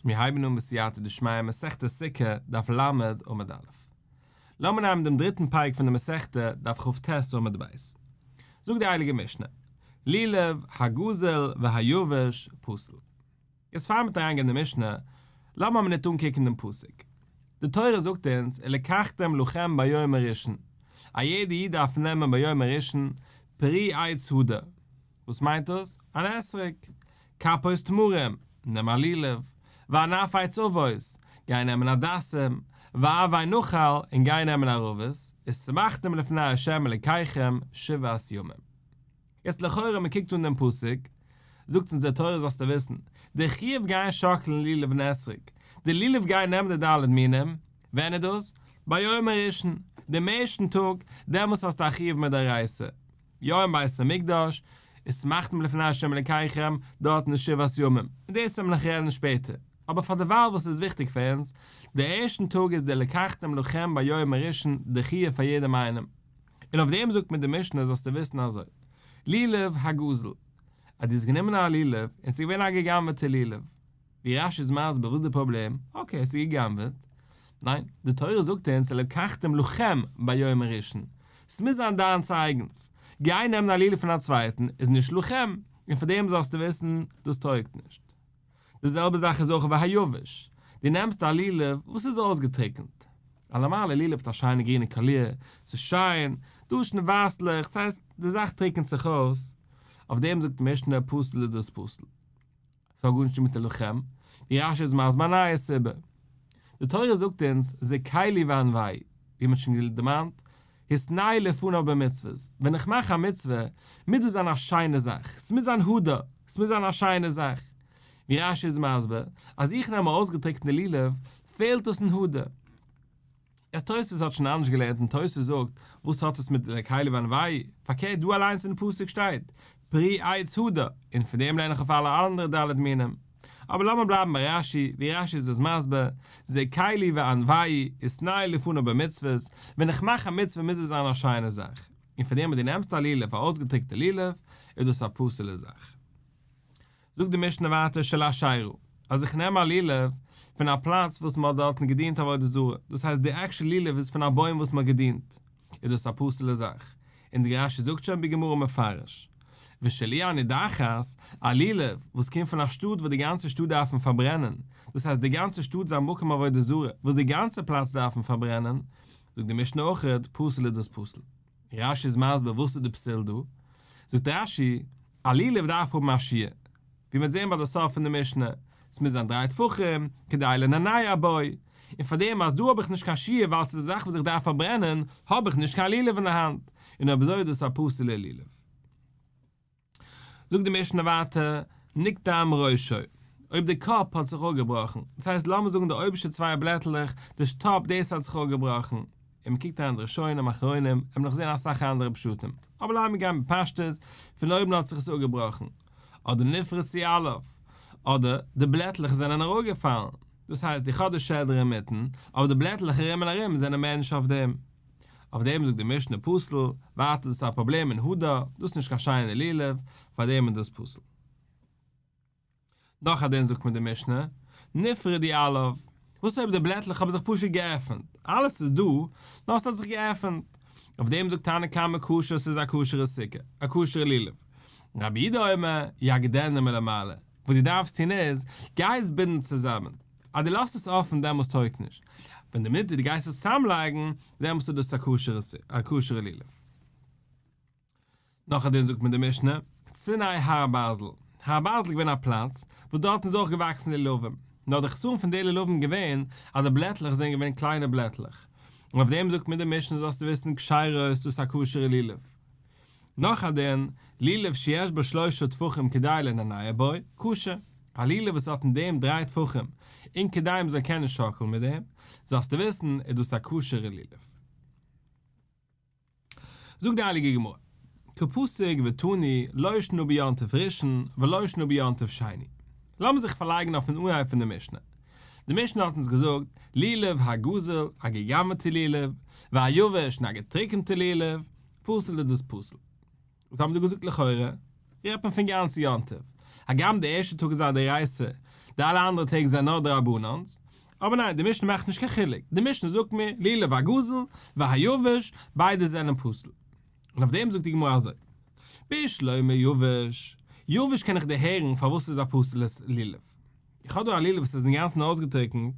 מיר הייבן אן בסייעתא דשמיא מסכת סוכה, דף ל' עמוד א'. לאמיר נעמען דעם דריטן פרק פון די מסכתא, דף כ"ט עמוד ב'. זאגט די הייליגע משנה, לולב הגזול והיבש פסול. יעצט פאר מ'וועט אריינגיין אין די משנה, לאמיר א מינוט אנקוקן דעם פסוק. די תורה זאגט אונז ולקחתם לכם ביום הראשון, א יעדע איד דארף נעמען ביום הראשון פרי עץ הדר, וואס מיינט דאס? אן אתרוג. כפות תמרים, נעם א לולב. וענף עץ עבות, גיי נעמען הדסים. וערבי נחל, און גיי נעמען ערבות, ושמחתם לפני ה' אלוקיכם שבעת ימים. יעצט לכאורה מען קוקט אן דעם פסוק, זאגט אונז די תורה זאלסטו וויסן, די חיוב גיין שאקלן לולב און אתרוג, די לולב גיין נעמען די ד' מינים, ווען איז דאס? ביום הראשון, דעם ערשטן טאג, דעמאלס האסטו א חיוב מדאורייתא. יא אין בית המקדש, ושמחתם לפני ה' אלקיכם, דארטן איז שבעת ימים, און דאס וועט מען נאך רעדן שפעטער, אבער פאר דערווייל וואס איז וויכטיג פאר אונז, די ערשטן טאג איז די ולקחתם לכם ביום הראשון די חיוב פאר יעדעם איינעם, און אויף דעם זאגט מיר די משנה זאלסטו וויסן אזוי, לולב הגזול, אז דו האסט גענומען א לולב און ס'איז געווען א גע'גנב'עטע לולב, ווי רש"י איז מסביר וואס איז די פראבלעם, okay עס איז גע'גנב'עט, ניין, די תורה זאגט אונז ולקחתם לכם ביום הראשון, ס'מוז זיין דיינס אייגנס, גיי נעמען א לולב פון א צווייטן איז נישט לכם, און פאר דעם זאלסטו וויסן דאס טויגט נישט. די זעלבע זאך איז אויך והיבש, דו נעמסט א לולב וואס איז אויסגעטריקנט, א נארמאלע לולב האט א שיינע גרינע קאליר, ס'איז שיין, דא איז שוין ווייסלעך, ס'הייסט די זאך טריקנט זיך אויס, אויף דעם זאגט די משנה פסול איז דאס פסול. ס'האט גארנישט מיט לכם, ווי רש"י איז מסביר א נייע סיבה. די תורה זאגט אונז זה קלי ואנוהו, ווי מ'האט שוין דערמאנט, התנאו לפניו במצוות, ווען איך מאך א מצוה, מוז דאס זיין א שיינע זאך, ס'מוז זיין הדר, ס'מוז זיין א שיינע זאך. ווי רש"י איז מסביר, אז איך נעם א אויסגעטריקענטע לולב, פעלט דאס אין הדר. אז תוספות האט שוין אנדערש געלערנט און תוספות זאגט, וואס האט עס מיט זה קלי ואנוהו? פארקערט דא אליינס אין פסוק שטייט, פרי עץ הדר, און פון דעם לערן איך אויף אלע אנדערע ד' מינים. אבער לאמיר בלייבן ביי רש"י, ווי רש"י איז עס מסביר, זה קלי ואנוהו, התנאו לפניו במצוות, ווען איך מאך א מצוה מוז עס זיין א שיינע זאך, און פון דעם אז דו נעמסט א לולב, א אויסגעטריקטע לולב, איז דאס א פסול'ע זאך. זאגט די משנה ווייטער של אשירה, אז איך נעם א לולב פון א פלאץ וואס מען האט דארטן געדינט עבודה זרה, דאס הייסט די actual לולב איז פון א בוים וואס מען האט געדינט, איז דאס א פסול'ע זאך, און די רש"י זאגט שוין בגמרא מפרש, ושל עיר הנידחת, א לולב וואס קומט פון א שטאט וואס די גאנצע שטאט דארף מען פארברענען, דאס הייסט די גאנצע שטאט איז א מקום עבודה זרה וואס די גאנצע פלאץ דארף מען פארברענען, זאגט די משנה אויכעט, פסול איז דאס פסול. רש"י איז מסביר וואס איז די פסול דא, זאגט רש"י, א לולב דארף האבן א שיעור, ווי מ'וועט זען ביי די סוף פון די משנה, עס מוז זיין דריי טפחים, כדי לנענע בו, און פאר דעם אז דא האב איך נישט קיין שיעור ווייל עס איז א זאך וואס איך דארף פארברענען, האב איך נישט קיין לולב אין די האנט, און אויב אזוי איז דאס א פסול'ע לולב. זאגט די משנה ווייטער, נקטם ראשו, אויב די קאפ האט זיך אפגעבראכן, דאס הייסט לאמיר זאגן די אויבערשטע צוויי בלעטלעך, די top דאס האט זיך אפגעבראכן, און מען קוקט אריין די ראשונים אחרונים, וועט מען נאך זען אסאך אנדערע פשטים, אבער לאמיר גיין בפשטות, פון אויבן האט זיך עס אפגעבראכן, אדער נפרצו עליו, אדער די בלעטלעך זענען אראפגעפאלן, דאס הייסט איך האב די שדרה אינמיטן, אבער די בלעטלעך ארום און ארום זענען מער נישט אויף דעם. אויף דעם זאגט די משנה פסול, ווייטער דאס איז א פראבלעם אין הדר, דאס איז נישט קיין שיינע לולב, פאר דעם איז דאס פסול. נאך א דין זאגט מיר די משנה, נפרדו עליו, וואס אויב די בלעטלעך האבן זיך פשוט געעפנט, אלעס איז דא, נאר עס האט זיך געעפנט, אויף דעם זאגט תנא קמא כשר ס'איז א כשר'ע סוכה, א כשר'ע לולב. רבי יהודה אומר, יאגדנו מלמעלה, וואס דו דארפסט טון איז, גיי עס בינדן צוזאמען, אז דו לאזט עס אפן דעמאלס טויגט נישט, ווען די מינוט דו גייסט עס צוזאמלייגן, דעמאלס איז דאס א כשר'ע לולב. נאך א דין זאגט מיר די משנה, ציני הר ברזל, הר ברזל איז געווען א פלאץ וואס דארטן איז אויך געוואקסן לולבים, נאר די חסרון פון די לולבים איז געווען אז די בלעטלעך זענען געווען קליינע בלעטלעך, און אויף דעם זאגט מיר די משנה זאלסטו וויסן כשרה איז דאס א כשר'ע לולב. נאך א דין, לולב שיש בו שלושה טפחים כדי לנענע בו, כשר, א לולב וואס האט אין דעם דריי טפחים און כדי מ'זאל קענען שאקלן מיט דעם, זאלסטו וויסן איז דאס א כשר'ע לולב. זאגט די הייליגע גמרא, קא פסיק ותני לא שנא ביום טוב ראשון ולא שנא ביום טוב שני. לאמיר זיך פארלייגן אויפן אנהייב פון די משנה. די משנה האט אונז געזאגט, לולב הגזול, א געגנב'טע לולב, והיבש און א געטריקענטע לולב, פסול איז דאס פסול. וואס האבן דא געזאגט לכאורה? רעדט מען פון גאנצע יום טוב. הגם די ערשטע טאג איז א דאורייתא, די אלע אנדערע טעג זענען נאר דרבנן'ס, אבער ניין, די משנה מאכט נישט קיין חילוק, די משנה זאגט מיר לולב הגזול והיבש, ביידע זענען פסול. און אויף דעם זאגט די גמרא אזוי, בשלמא יבש, יבש קען איך דערהערן פארוואס ס'איז א פסול'ע לולב, איך האב דא א לולב וואס איז אינגאנצן אויסגעטריקנט,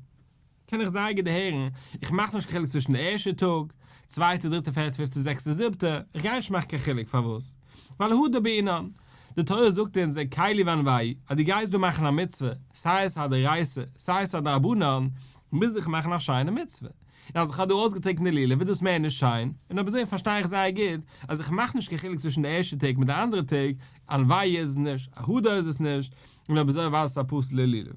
קען איך זייער גוט דערהערן, איך מאך נישט קיין חילוק צווישן די ערשטע טאג, צווייטע, דריטע, פערטע, פיפטע, זעקסטע, זיבטע, איך גיי נישט מאכן קיין חילוק, פארוואס? ווייל הדר בעינן, די תורה זאגט אונז הקלו וענוהו, אז דו גייסט דא מאכן א מצוה, סיי עס איז א דאורייתא, סיי עס איז א דרבנן, מוז איך מאכן א שיינע מצוה, און אז איך האב דא אויסגעטריקנט די לולב איז דאס מער נישט שיין, און אויב אזוי פארשטיי איך זייער גוט אז איך מאך נישט קיין חילוק צווישן די ערשטע טעג מיט די אנדערע טעג, ענוהו איז עס נישט, א הדר איז עס נישט, און אויב אזוי ווייל עס איז א פסול'ע לולב.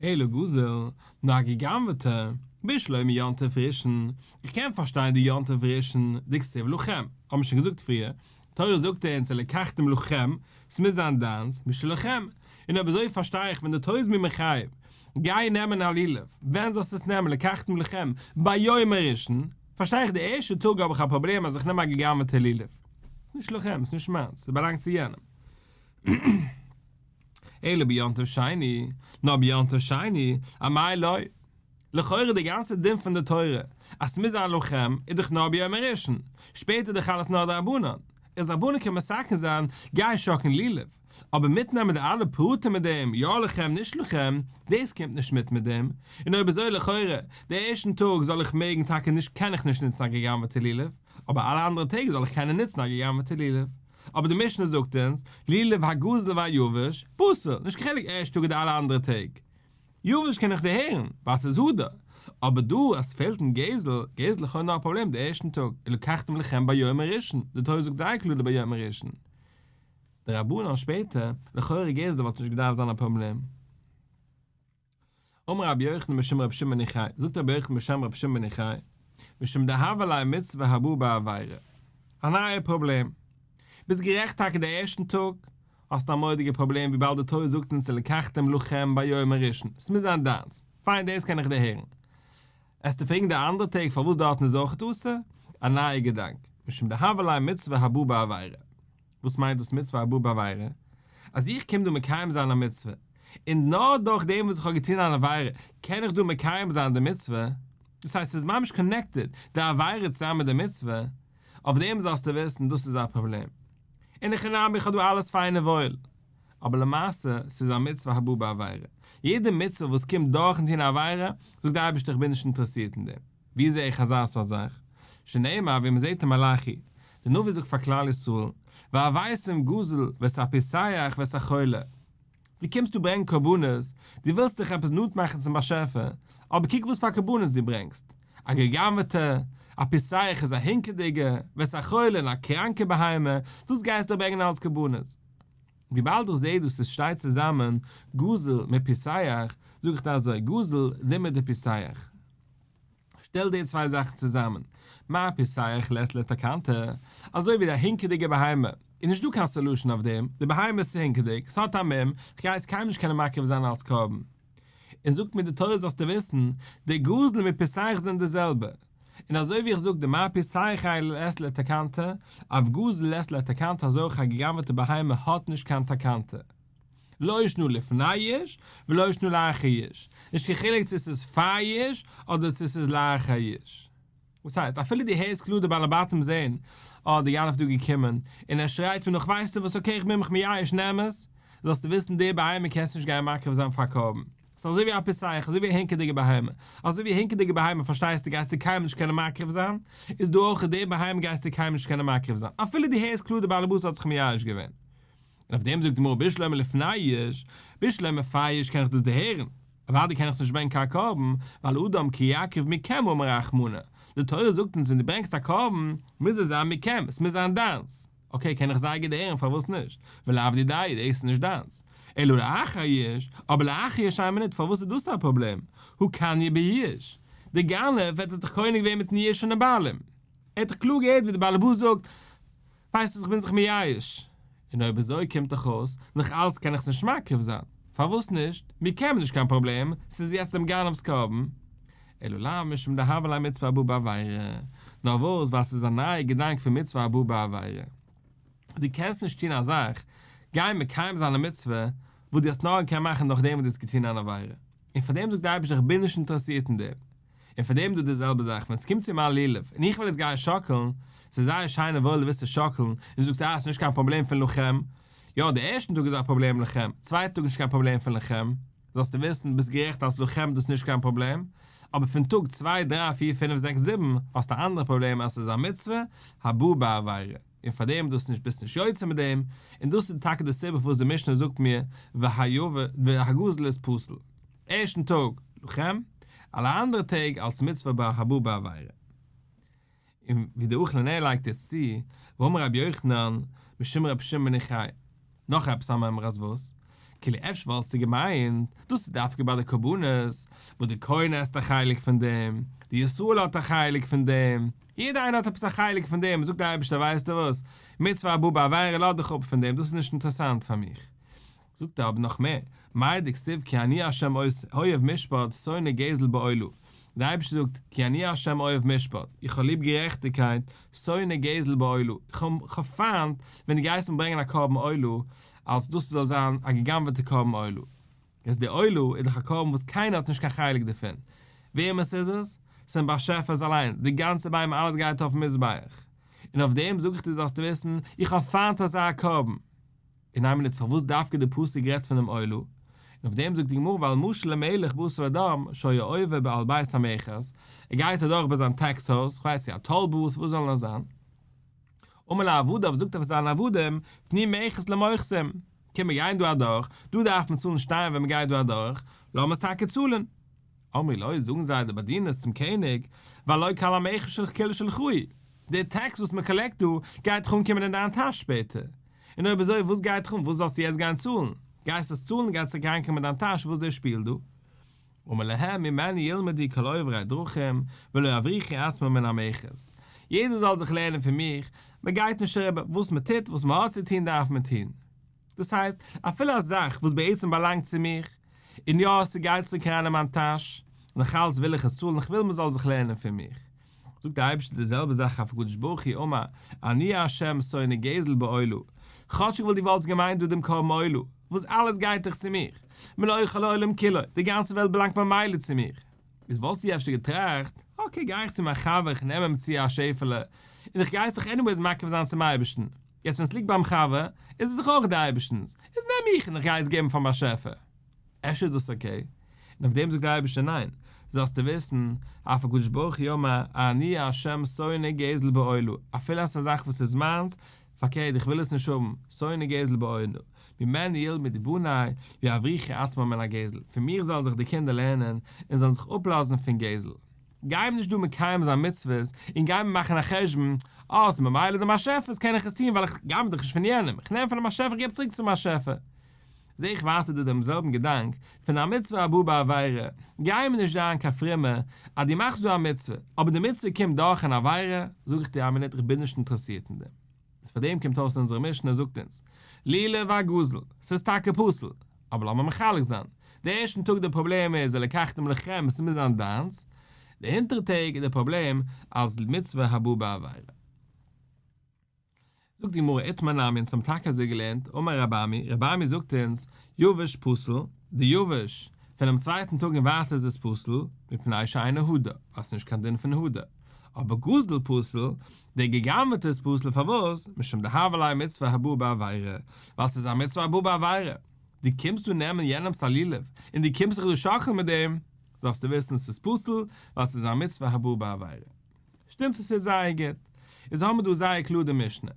אלא גזול, נאר א געגנב'עטע, בשלמא יום טוב ראשון, איך קען פארשטיין די יום טוב ראשון, דכתיב לכם, האבן מיר שוין געזאגט פריער, תורה זאגט אונז ולקחתם לכם, ס'מוז זיין דיינס, משלכם, און אויב אזוי פארשטיי איך ווען די תורה איז מיר מחייב, גיי נעמען א לולב, ווען זאלסטו עס נעמען ולקחתם לכם, ביום הראשון, פארשטיי איך די ערשטע טאג האב איך א פראבלעם אז איך נעם א געגנב'עטע לולב, ס'נישט לכם, ס'נישט מיינס, ס'באלאנגט צו יענעם. אלא ביום טוב שני, נאר ביום טוב שני, אמאי לא? לכאורה די גאנצע דין פון די תורה אז ס'מוז זיין לכם איז דאך נאר ביום הראשון, שפעטער איז דאך אלעס נאר דרבנן, איז רבנן קען מתקן זיין גיי שאקלן לולב, אבער מיטנעמען די אלע פרטים מיט דעם יא לכם נישט לכם, דאס קומט נישט מיט מיט דעם, און אויב אזוי לכאורה די ערשטן טאג זאל איך מעגן טאקע נישט קען איך נישט נוצן א גע'גנב'עטע לולב, אבער אלע אנדערע טעג זאל איך קענען נוצן א גע'גנב'עטע לולב. אבער די משנה זאגט אונז, לולב הגזול והיבש, פסול, נישט קיין חילוק ערשט טאג אדער אלע אנדערע טעג. יבש קען איך דערהערן, ווייל ס'איז הדר. אבער דא אז ס'פעלט אין גזל, גזל לכאורה נאר א פראבלעם די ערשטן טאג, ולקחתם לכם ביום הראשון, די תורה זאגט זייער קלאר די ביום הראשון. דרבנן שפעטער, לכאורה גזל וואלט נישט געדארפט זיין א פראבלעם. אמר רבי יוחנן משום רבי שמעון בן יוחאי, זאגט רבי יוחנן בשם רבי שמעון בן יוחאי, משום דהוה ליה מצוה הבאה בעבירה. א נייע פראבלעם. ביסט גערעכט טאקע די ערשטן טאג האסטו א מורא'דיגע פראבלעם וויבאלד די תורה זאגט אונז ולקחתם לכם ביום הראשון, ס'מוז זיין דיינס, פיין דאס קען איך דערהערן. עסטו פרעגן די אנדערע טעג פארוואס דארטן איז אויכעט אסור? א נייע געדאנק, משום דהוה ליה מצוה הבאה בעבירה. וואס מיינט דאס מצוה הבאה בעבירה? אז איך קום דא מקיים זיין א מצוה, און נאר דורך דעם וואס איך האב געטון אן עבירה קען איך דא מקיים זיין די מצוה, דאס הייסט ס'איז ממש connected די עבירה צוזאמען מיט די מצוה, אויף דעם זאלסטו וויסן דאס איז א פראבלעם. אין הכי נמי איך האב דא אלעס פיין און וואויל, אבער למעשה ס'איז א מצוה הבאה בעבירה, יעדע מצוה וואס קומט דורכן טון א עבירה, זאגט דער אייבערשטער איך בין נישט אינטערעסירט אין דעם. ווי זע איך אזא סארט זאך? שנאמר ווי מען זעט אין מלאכי, דער נביא זאגט פאר כלל ישראל, והבאתם גזול ואת הפיסח ואת החולה. דו קומסט דא ברענגען קרבנות, דו ווילסט דיך עפעס נאנט מאכן צום באשעפער, אבער קוק וואס פאר קרבנות דו ברענגסט, א גע'גנב'עטע, א פיסח איז א הינקעדיגע, ואת החולה און א קראנקע בהמה, דאס גייסטו ברענגען אלס קרבנות. וויבאלד איך זע דאס עס שטייט צוזאמען גזול מיט פיסח, זאג איך דיר אזוי, גזול לימד דפיסח. שטעל די צוויי זאכן צוזאמען, מה פיסח לית ליה תקנתא, אזוי ווי די הינקעדיגע בהמה, איז נישט דא קיין solution אויף דעם, די בהמה איז צו הינקעדיג, ס'האט א מום, כ'גיי עס קיינמאל נישט קענען מקריב זיין אלס קרבן. און זאגט מיר די תורה זאלסטו וויסן, די גזול מיט פיסח זענען די זעלבע. און אזוי ווי איך זאג די מה פיסח לית ליה תקנתא, אף גזול לית ליה תקנתא אזוי אויך א געגנבעטע בהמה האט נישט קיין תקנתא. לא שנא לפני יאוש ולא שנא לאחר יאוש, נישט קיין חילוק צו ס'איז פאר יאוש אדער צו ס'איז לאחר יאוש. וואס הייסט, אפילו דו הערסט קלאר די בעלי בתים זעהן, אה, די גנב איז דא געקומען, און ער שרייט מיר נאך ווייסטו וואס okay איך בין מיך מייאש נעם עס, זאלסטו וויסן די בהמה קענסטו נישט גיין מקריב זיין פאר קרבן. ס'איז אזוי ווי א פיסח, אזוי ווי א הינקעדיגע בהמה. אזוי ווי א הינקעדיגע בהמה פארשטייסטו גייסטו קיינמאל נישט קענען מקריב זיין, איז דא אויך די בהמה גייסטו קיינמאל נישט קענען מקריב זיין, אפילו דו הערסט קלאר די בעל הבית האט זיך מייאש געווען. און אויף דעם זאגט די גמרא בשלמא לפני יאוש, בשלמא פאר יאוש קען איך דאס דערהערן, אוודאי קען איך עס נישט ברענגען קיין קרבן, ווייל אדם כי יקריב מכם אמר רחמנא, די תורה זאגט אונז ווען דו ברענגסט א קרבן, מוז עס זיין מכם, עס מוז זיין דיינס, okay קען איך זייער גוט דערהערן פארוואס נישט, ולאו דידיה, דאס איז נישט דיינס, אלא לאחר יאוש, אבער לאחר יאוש איין מינוט פארוואס איז דאס א פראבלעם, הא קניה ביאוש, דער גנב וועט עס דאך קונה געווען מיטן יאוש פונעם בעלים, ער האט דאך קלאר געהערט ווי דער בעלעבאס זאגט, ווייסט וואס איך בין זיך מייאש. און אויב אזוי קומט דאך אויס, נאך אלץ קען איך עס נישט מקריב זיין. פארוואס נישט? מיר קעמען נישט קיין פראבלעם, ס'איז יעצט דעם גנב'ס קרבן. אלא לאו משום דהוה ליה מצוה הבאה בעבירה. נאר וואס, ווייל ס'איז א נייע געדאנק פון מצוה הבאה בעבירה. דו קענסט נישט טון א זאך. גיין מקיים זיין א מצוה וואס דו האסט נאר געקענט מאכן נאכדעם וואס דו האסט געטון אן עבירה, און פאר דעם זאגט דער אייבערשטער איך בין נישט אינטערעסירט אין דעם, און פאר דעם דא די זעלבע זאך ווען עס קומט צו מיין לולב און איך וויל עס גיין שאקלן, ס'איז זייער שיין און וואויל דו ווילסט עס שאקלן, און זאגסט אה ס'איז נישט קיין פראבלעם פון לכם, יא די ערשטן טאג איז א פראבלעם לכם, צווייטן טאג איז נישט קיין פראבלעם פון לכם, זאלסטו וויסן ביסט גערעכט אז לכם דאס נישט קיין פראבלעם, אבער פון טאג צוויי דריי פיר פינף זעקס זיבן האסטו א אנדערע פראבלעם אז ס'איז א מצוה הבאה בעבירה און פאר דעם דאס נישט ביסט נישט יוצא מיט דעם, און דאס איז טאקע די סיבה פארוואס די משנה זאגט מיר והגזול איז פסול ערשטן טאג לכם, אלע אנדערע טעג אלס מצוה הבאה בעבירה. און ווי דער ערוך לנר לייגט יעצט צו, ואמר רבי יוחנן משום רבי שמעון בן יוחאי, נאך עפעס א מימרא אז וואס? כאילו אפשר וואלסטו געמיינט, דאס איז דווקא ביי די קרבנות, וואס די כהן עסט א חלק פון דעם, די ישראל האט א חלק פון דעם, יעדער איינער האט עפעס א חלק פון דעם, זאגט דער אייבערשטער ווייסטו וואס, מצוה הבאה בעבירה לאז דיך אפ פון דעם, דאס איז נישט אינטערעסאנט פאר מיך. זאגט ער אבער נאך מער, מאי דכתיב כי אני ה' אוהב משפט שונא גזל בעולה, דער אייבערשטער זאגט כי אני ה' אוהב משפט, איך האב ליב גערעכטיגקייט, שונא גזל בעולה, איך האב פיינט ווען דו גייסט מיר ברענגען א קרבן עולה, אלס דאס זאל זיין א גע'גנב'עטע קרבן עולה. איז די עולה איז דאך א קרבן וואס קיינער האט נישט קיין חלק דערפון, וועמענס איז עס? ס'איז באשעפער'ס אליינס, די גאנצע בהמה אלעס גייט אויפן מזבח, און אויף דעם זאג איך דיר זאלסטו וויסן, איך האב פיינט אזא קרבן. און איין מינוט פארוואס דווקא די פסוק רעדט פונעם עולה? און אויף דעם זאגט די גמרא ווייל משל למלך בשר ודם שהיה עובר על בית המכס, ער גייט אדורך ביי זיין טעקס הויז, כ'ווייס צו א toll booth וואס זאל נאר זיין, אמר לעבדיו זאגט ער פאר זיינע עבדים, תנו מכס למוכסים, קום מיר גייען דא אדורך, דא דארף מען צאלן שטייערן ווען מ'גייט דא אדורך, לאמיר עס טאקע צאלן. אמרו לו, זאגן זיי די באדינערס צום קעניג, והלא כל המכס שלך כולו שלך הוא, די טעקס וואס מען collect דא גייט דאך אנקומען אין דיין טאש שפעטער, און אויב אזוי וואס גייט דיך אן, וואס זאלסטו יעצט גיין צאלן, גייסט עס צאלן גייט צוריק אריינקומען אין דיין טאש, וואס איז דער שפיל דא? אמר להם ממני ילמדו כל עוברי דרכים ולא יבריחו עצמם מן המכס, יעדער זאל זיך לערנען פון מיך, מען גייט נישט אריבער, וואס מען טוט, וואס מען האט צו טון דארף מען טון. דאס הייסט, אפילו א זאך וואס בעצם באלאנגט צו מיך, און יא, ס'גייט צוריק אריין אין מיין טאש, נאכאלץ וויל איך עס צאלן, איך וויל מ'זאל זיך לערנען פון מיך. זאגט דער אייבערשטער די זעלבע זאך אף הקדוש ברוך הוא אמר, אני ה' שונא גזל בעולה, כאטשיג וואלט דו וואלטסט געמיינט דא דעם קרבן עולה, וואס אלעס גייט דאך צו מיך, מלא כל העולם כולו, די גאנצע וועלט באלאנגט ממילא צו מיך, איז וואלסטו אפשר געטראכט, okay גיי איך צו מיין חבר איך נעם אים צו א שעפעלע, און איך גיי עס דאך anyways מקריב זיין צום אייבערשטן, יעצט ווען עס ליגט ביים חבר, איז עס דאך אויך די אייבערשטנ'ס, איז נעם איך און איך גיי עס געבן פארן באשעפער. אפשר איז דאס okay? און אויף דעם זאגט דער אייבערשטער ניין, זאלסטו וויסן, אף הקדוש ברוך הוא אמר, אני ה' שונא גזל בעולה, אפילו אז ס'איז א זאך וואס איז מיינס, פארקערט איך וויל עס נישט האבן, שונא גזל בעולה, ממני ילמדו בני, ויבריחו עצמם מן הגזל, פון מיר זאלן זיך די קינדער לערנען, און זאלן זיך אפלאזן פון גזל. גיי מיר נישט דא מקיים זיין מצוות, און גיי מיר מאכן א חשבון, אה, ס'איז ממילא דעם באשעפער'ס קען איך עס טון ווייל איך גנב'ע דאך נישט פון יענעם, איך נעם פונעם באשעפער איך געב צוריק צום באשעפער. זע איך ווייטער דא דעם זעלבן געדאנק פון א מצוה הבאה בעבירה, גיי מיר נישט זיין קיין פרומער אז דו מאכסט דא א מצוה, אבער די מצוה קומט דורך אן עבירה, זאג איך דיר א מינוט איך בין נישט אינטערעסירט אין דעם. איז פאר דעם קומט אויס אונזערע משנה זאגט אונז, לולב הגזול, ס'איז טאקע פסול, אבער לאמיר מחלק זיין, די ערשטן טאג די פראבלעם איז ולקחתם לכם ס'מוז זיין דיינס, די הינטערע טעג איז די פראבלעם אז מצוה הבאה בעבירה. זאגט די גמרא איתמר נמי אונז האבן טאקע אזוי געלערנט, אמר רבי אמי, רבי אמי זאגט אונז, יבש פסול, די יבש, פונעם צווייטן טאג און ווייטער איז עס פסול, מפני שאינו הדר, ווייל ס'נישט קיין דין פון הדר, אבער גזול פסול, דער גע'גנב'עטע איז פסול פארוואס? משום דהוה ליה מצוה הבאה בעבירה, ווייל ס'איז א מצוה הבאה בעבירה, דו קומסט דא נעמען יענעמ'ס א לולב, און דו קומסט זיך דא שאקלן מיט דעם, זאלסטו וויסן ס'איז פסול, ווייל ס'איז א מצוה הבאה בעבירה. שטימט עס איז זייער גוט. איז האמיר דא זייער קלאר די משנה.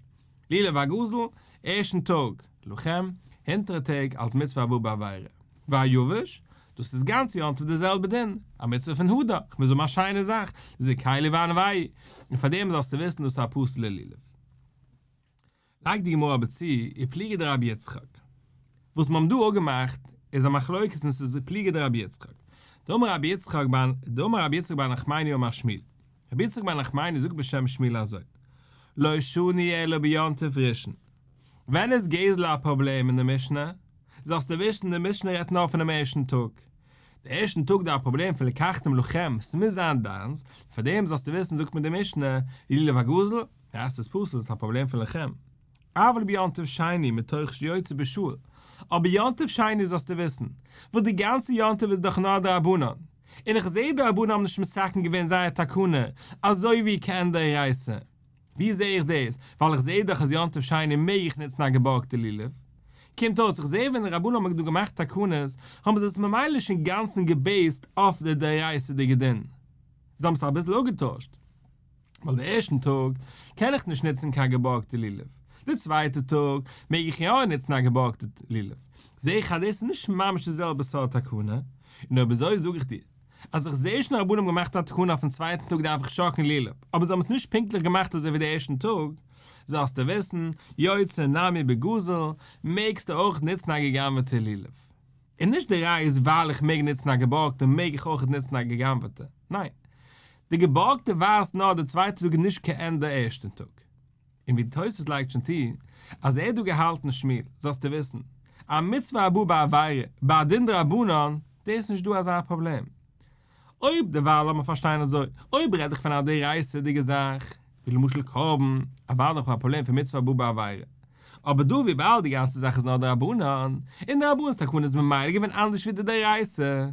לולב הגזול, ערשטן טאג, לכם, הינטערע טעג אלס מצוה הבאה בעבירה. והיבש, דאס איז גאנץ יום טוב די זעלבע דין, א מצוה פון הדר, כ'מוז האבן א שיינע זאך, זכהו וענווהו, און פאר דעם זאלסטו וויסן דאס איז א פסול'ע לולב. לייגט די גמרא אבער צו, ופליגא דרבי יצחק. וואס מיר האבן דא אפגעמאכט איז א מחלוקת און ס'איז פליגא דרבי יצחק. דאמר רבי יצחק בר דאמר רבי יצחק בר נחמני אמר שמואל. רבי יצחק בר נחמני זאגט בשם שמואל אזוי, לא שנו אלא ביום טוב ראשון. ווען איז גזל א פראבלעם אין די משנה? זאלסטו וויסן די משנה רעדט נאר פונעם ערשטן טאג. די ערשטן טאג די א פראבלעם פון לקחתם לכם, ס'מוז זיין דיינס, פארדעם זאלסטו וויסן זאגט מיר די משנה, לולב הגזול, יא ס'איז פסול, ס'איז א פראבלעם פון לכם. אבל ביום טוב שני מתוך שיוצא בשאול, אבער יום טוב שני זאלסטו וויסן, וואס די גאנצע יום טוב איז דאך נאר דרבנן, און איך זעה די רבנן האבן נישט מתקן געווען זייער תקנה אזוי ווי כעין דאורייתא. ווי זעה איך דאס? ווייל איך זעה דאך אז יום טוב שני מעג איך נוצן א געבארגטע לולב. קומט אויס איך זעה ווען די רבנן האבן דא געמאכט תקנות האבן זיי עס ממילא נישט אינגאנצן געבעיסט אויף די דאורייתא'דיגע דין. זיי האבן עס אביסל אפגעטוישט. ווייל די ערשטן טאג קען איך נישט נוצן קיין געבארגטע לולב, די צווייטע טאג מעג איך יא נוצן א געבארגטע לולב, זעה איך אז דאס איז נישט ממש די זעלבע סארט תקנה, און אויב אזוי זאג איך דיר אז איך זעה שוין רבנן האבן געמאכט א תקנה אויפן צווייטן טאג דארף איך שאקלן לולב, אבער זיי האבן עס נישט פונקטליך געמאכט אזוי ווי די ערשטן טאג, זאלסטו וויסן, יוצא נמי בגזול, מעגסטו אויך נוצן א גע'גנב'עטע לולב. און נישט די ראיה איז ווייל איך מעג נוצן א געבארגטע מעג איך אויך נוצן א גע'גנב'עטע, ניין. די געבארגטע ווייזט נאר די צווייטע טאג נישט כעין די ערשטע טאג. און ווי תוס' לייגט שוין צו אז ער האט דא געהאלטן שמואל, זאלסטו וויסן, א מצוה הבאה בעבירה, ביי א דין דרבנן, דאס איז נישט דא אזא פראבלעם. אויב דערווייל לאמיר פארשטיין אזוי, אויב רעד איך פון א דאורייתא'דיגע זאך, ווי למשל קרבן, אוודאי האב איך א פראבלעם פון מצוה הבאה בעבירה. אבער דא וויבאלד די גאנצע זאך איז נאר דרבנן, און די רבנן'ס תקנה איז ממילא געווען אנדערש ווי די דאורייתא,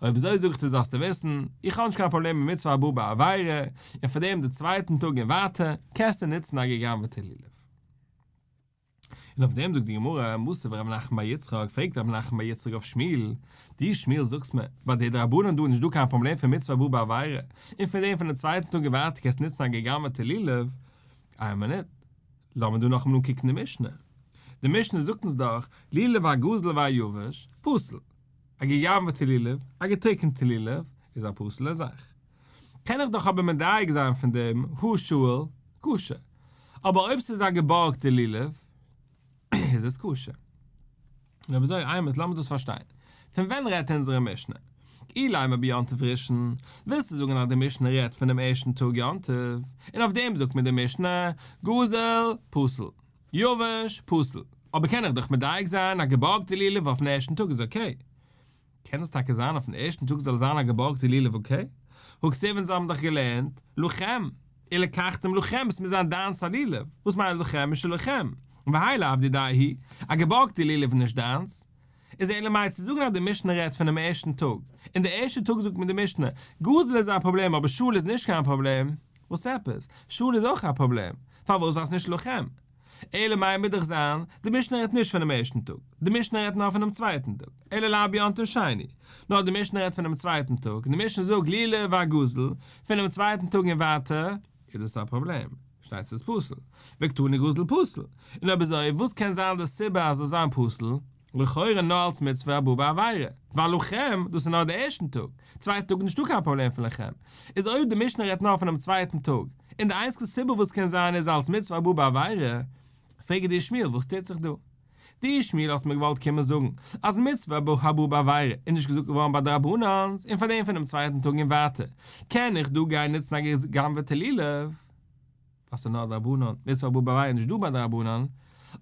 אויב אזוי זאג איך דיר זאלסטו וויסן, איך האב נישט קיין פראבלעם מיט מצוה הבאה בעבירה, און פאר דעם די צווייטן טאג און ווייטער, קענסטו נוצן א גע'גנב'עטע לולב. און אויף דעם זאגט די גמרא, מתיב רב נחמן בר יצחק, פרעגט רב נחמן בר יצחק אויף שמואל, דו שמואל זאגסט מיר, ביי די דרבנן דא איז נישט דא קיין פראבלעם פון מצוה הבאה בעבירה, און פון דעם פון די צווייטן טאג און ווייטער קענסטו נוצן א גע'גנב'עטע לולב, איין מינוט, לאמיר דא נאכאמאל אנקוקן די משנה. די משנה זאגט אונז דאך, לולב הגזול והיבש, פסול. א גע'גנב'עטע לולב, א געטריקענטע לולב, איז א פסול'ע זאך. קען איך דאך אבער מדייק זיין פון דעם הא שאול, כשר. אבער אויב ס'איז א געבארגטע לולב, איז עס כשר. און אויב אזוי, אימת, לאמיר דאס פארשטיין. פון ווען רעדט אונזערע משנה? אילימא ביום טוב ראשון, ווילסטו זאגן אז די משנה רעדט פונעם ערשטן טאג יום טוב, און אויף דעם זאגט מיר די משנה, גזול, פסול, יבש, פסול. אבער קען איך דאך מדייק זיין, א געבארגטע לולב אויפן ערשטן טאג איז okay. קען עס טאקע זיין אויפן ערשטן טאג זאל זיין א געבארגטע לולב okay? הא כתיב אונז האבן דאך געלערנט לכם, ולקחתם לכם עס מוז זיין דיינס א לולב, וואס מיינט לכם משלכם? והאי לאו דידיה הוא, א געבארגטע לולב איז נישט דיינס. איז אלא מאי צו זאגן אז די משנה רעדט פונעם ערשטן טאג, און די ערשטע טאג זאגט מיר די משנה, גזול איז א פראבלעם אבער שאול איז נישט קיין פראבלעם, וואס עפעס? שאול איז אויך א פראבלעם, פארוואס ווייל ס'נישט לכם? אלא מאי מוז דאך זיין, די משנה רעדט נישט פונעם ערשטן טאג, די משנה רעדט נאר פונעם צווייטן טאג, אלא לאו ביום טוב שני, נאר די משנה רעדט פונעם צווייטן טאג, און די משנה זאגט לולב הגזול, פונעם צווייטן טאג און ווייטער, איז דאס א פראבלעם, שטייט ס'איז פסול, וקתני גזול פסול, און אויב אזוי וואס קען זיין די סיבה אז זאל זיין פסול, לכאורה נאר אלס מצוה הבאה בעבירה, ווייל לכם, דאס איז נאר די ערשטן טאג, צווייטן טאג איז נישטא קיין פראבלעם פון לכם, איז אויב די משנה רעדט נאר פונעם צווייטן טאג, און די איינציגסטע סיבה וואס קען זיין איז אלס מצוה הבאה בעבירה, פרעג איך דיר שמואל וואס טוט זיך דא? דו שמואל האסט מיר געוואלט קומען זאגן אז מצוה הבאה בעבירה איז נישט געזאגט געווארן ביי די רבנן'ס און פארדעם פונעם צווייטן טאג און ווייטער קען איך דא גיין נוצן א גע'גנב'עטע לולב? ווייל ס'איז נאר דרבנן, מצוה הבאה בעבירה איז נישט דא ביי די רבנן,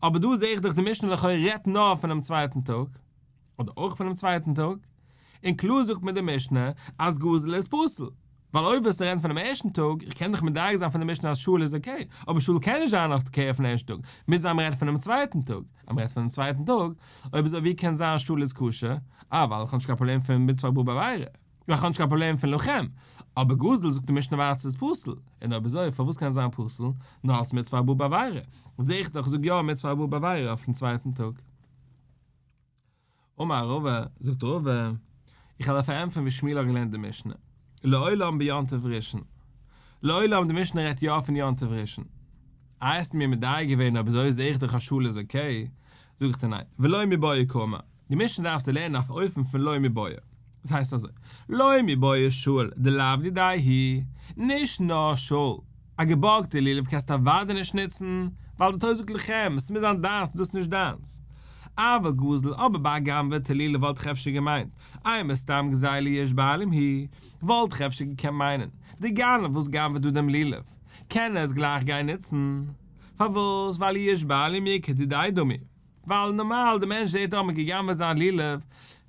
אבער דא זעה איך דאך די משנה לכאורה רעדט נאר פונעם צווייטן טאג, אדער אויך פונעם צווייטן טאג, און קלאר זאגט מיר די משנה אז גזול איז פסול, ווייל אויב ווילסטו רעדן פונעם ערשטן טאג, איך קען דאך מדייק זיין פון די משנה אז שאול איז okay, אבער שאול קען נישט זיין okay אויפן ערשטן טאג, מוז זיין מ'רעדט פונעם צווייטן טאג, אז מ'רעדט פונעם צווייטן טאג, אויב אזוי ווי קען זיין שאול איז כשר, אה ווייל איך האב נישט קיין פראבלעם פון מצוה הבאה בעבירה. איך האב נישט קיין פראבלעם פון לכם, אבער גזול זאגט די משנה ווייטער ס'איז פסול, און אויב אזוי פארוואס קען עס זיין פסול נאר אלס מצוה הבאה בעבירה, זעה איך דאך זאג יא מצוה הבאה בעבירה אויפן צווייטן טאג. אמר רבא, זאגט רבא, איך וועל דיר פארענטפערן ווי שמואל האט געלערנט די משנה, לעולם ביום טוב ראשון, לעולם די משנה רעדט יא פון יום טוב ראשון, איי האסטו מיר מדייק געווען אויב אזוי זעה איך דאך אז שאול איז okay, זאג איך דיר ניין, ולא מיבעיא קאמר, די משנה דארפסטו לערנען אויף אופן פון לא מיבעיא. דאס הייסט אזוי, לא מיבעיא שאול דלאו דידיה הוא, נישט נאר שאול, א געבארגטע לולב קענסטו אוודאי נישט נוצן, ווייל די תורה זאגט לכם, עס מוז זיין דיינס און דאס איז נישט דיינס. אבל גזול, אבער ביי א גנב'עטע לולב וואלט איך אפשר געמיינט, אימא סתם גזילה יאוש בעלים הוא, וואלט איך אפשר געקענט מיינען, די גנב וואס גנב'עט דא דעם לולב, קען ער עס גלייך גיין נוצן. פארוואס? ווייל יאוש בעלים הוא כדידיה דמי. ווייל נארמאל די מענטש זעט אויב מ'האט גע'גנב'עט זיין לולב,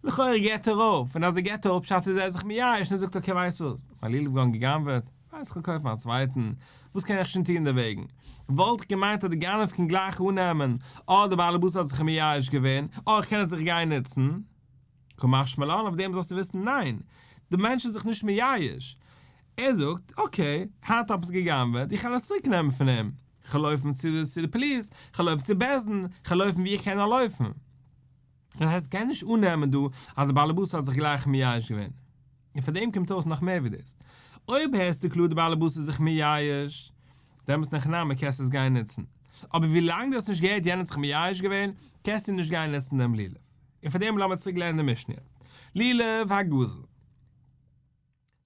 לכאורה געט ער אויף, און אז ער געט אויף פשט איז ער זיך מייאש און ער זאגט okay ווייסט וואס, מיין לולב געווארן גע'גנב'עט, ווייס כ'וועל קויפן א צווייטן, וואס קען איך שוין טון דערוועגן? וואלט איך געמיינט אז די גנב קען גלייך אננעמען, אה דער בעלעבאס האט זיך מייאש געווען, אה איך קען עס זיך גיין נוצן. קא משמע לן, אויף דעם זאלסטו וויסן ניין, דער מענטש איז זיך נישט מייאש, ער זאגט, okay, היינט האב איך עס גע'גנב'עט, איך וועל עס צוריק נעמען פון אים, כ'וועל לויפן צו די פאליס, כ'וועל לויפן צו בית דין, כ'וועל לויפן ווי איך קען נאר לויפן. דאס הייסט קען נישט אננעמען דא אז דער בעלעבאס האט זיך גלייך מייאש געווען. און פאר דעם קומט אויס נאך מער ווי דאס. אויב הערסטו קלאר דער בעלעבאס איז זיך מייאש, דעמאלטס אין הכי נמי קענסטו עס גיין נוצן. אבער ווי לאנג דו האסט נישט געהערט יענער האט זיך מייאש געווען, קענסטו נישט גיין נוצן דעם לולב. און פאר דעם לאמיר צוריק לערנען די משנה יעצט. לולב הגזול.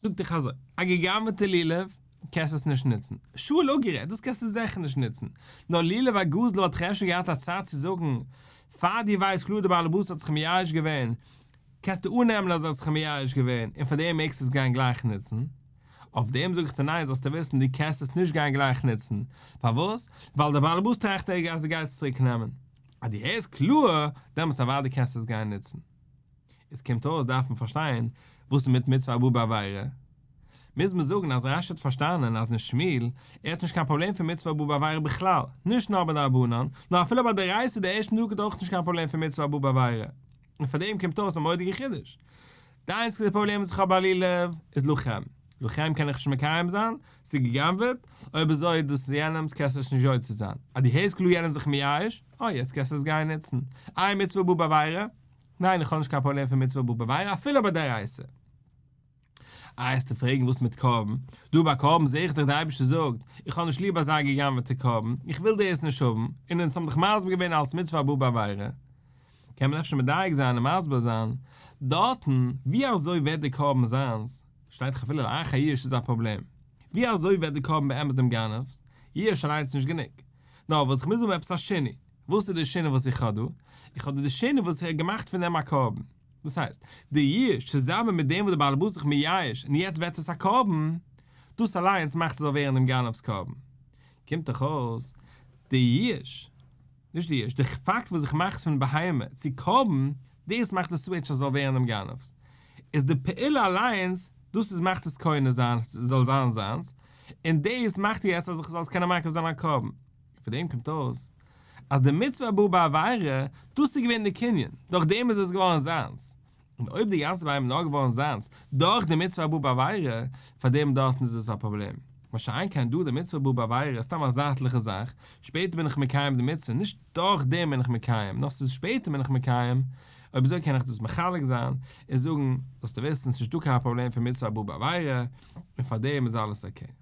זאגט דיך אזוי, א גע'גנב'עטע לולב קענסטו עס נישט נוצן. שאול אפגערעדט, דאס קענסטו זיכער נישט נוצן. נאר לולב הגזול וואלט איך אפשר געהאט א צד צו זאגן, פאר דו ווייסט קלאר די בעלעבאס האט זיך מייאש געווען, קענסטו אננעמען אז ער האט זיך מייאש געווען, און פאר דעם מעגסטו עס גיין גלייך נוצן. אויף דעם זאג איך דיר ניין זאלסטו וויסן דו קענסט עס נישט גיין גלייך נוצן. פארוואס? ווייל דער בעלעבאס טראכט אז ער גייט עס צוריק נעמען. אז דו הערסט קלאר, דעמאלטס אוודאי קענסטו עס גיין נוצן. עס קומט אויס דארף מען פארשטיין וואס איז מיט מצוה הבאה בעבירה. מוז מען זאגן אז רשי האט פארשטאנען אז אין שמואל ער האט נישט קיין פראבלעם פון מצוה הבאה בעבירה בכלל, נישט נאר ביי דרבנן, נאר אפילו ביי דאורייתא די ערשטן טאג האט ער אויך נישט קיין פראבלעם פון מצוה הבאה בעבירה. און פאר דעם קומט אויס א מורא'דיגע חידוש. די איינציגסטע פראבלעם וואס איך האב ביי לולב איז לכם. לכם קען איך נישט מקיים זיין, ס'איז גע'גנב'עט, אויב אזוי איז דאס יענעמ'ס קענסטו עס נישט יוצא זיין. אז דו הערסט קלאר יענער איז זיך מייאש, אה יעצט קענסטו עס גיין נוצן. איי מצוה הבאה בעבירה? ניין איך האב נישט קיין פראבלעם פון מצוה הבאה בעבירה אפילו ביי דאורייתא. איי וועסטו פרעגן וואס מיט קרבן? דא ביי קרבן זעה איך דאך די אייבערשטער זאגט איך האב נישט ליב אזא גע'גנב'עטע קרבן, איך וויל דאס נישט האבן, און אונז האבן דאך מסביר געווען אלס מצוה הבאה בעבירה. קען מען אפשר מדייק זיין און מסביר זיין דארטן ווי אזוי ווערט די קרבן זיינס, שטייט דאך אפילו לאחר ייאוש איז א פראבלעם, ווי אזוי ווערט די קרבן באמת דעם גנב'ס? ייאוש אליינס איז נישט גענוג. נאר וואס איך מוז האבן עפעס א שינוי. וואס איז די שינוי וואס איך האב דא? איך האב דא די שינוי וואס איך האב געמאכט פון דעם א קרבן. דאס הייסט, די ייאוש צוזאמען מיט דעם וואס דער בעל הבית זיך מייאש און יעצט ווערט עס א קרבן, דאס אליינס מאכט עס זאל ווערן דעם גנב'ס קרבן. קומט דאך אויס, די ייאוש, נישט די ייאוש, די פאקט וואס איך מאך עס פון בהמה צו קרבן, דאס מאכט די switch אז עס זאל ווערן דעם גנב'ס. איז די פעולה אליינס, דאס איז מאכט עס קונה זיין, זאל זיין זיינס, און דאס מאכט יעצט אז איך זאל עס קענען מקריב זיין א קרבן. פון דעם קומט אויס אז די מצוה הבאה בעבירה, דאס איז געווען די קנין, דורך דעם איז עס געווארן זיינס. און אויב די גאנצע בהמה איז נאר געווארן זיינס דורך די מצוה הבאה בעבירה, פאר דעם דארטן איז עס א פראבלעם. מה שאין כן דא די מצוה הבאה בעבירה איז סתם א זייטליכע זאך, שפעטער בין איך מקיים די מצוה, נישט דורך דעם בין איך מקיים, נאר ס'איז שפעטער בין איך מקיים, אויב אזוי קען איך דאס מחלק זיין און זאגן, זאלסטו וויסן ס'נישט דא קיין פראבלעם פון מצוה הבאה בעבירה, און פאר דעם איז אלעס okay.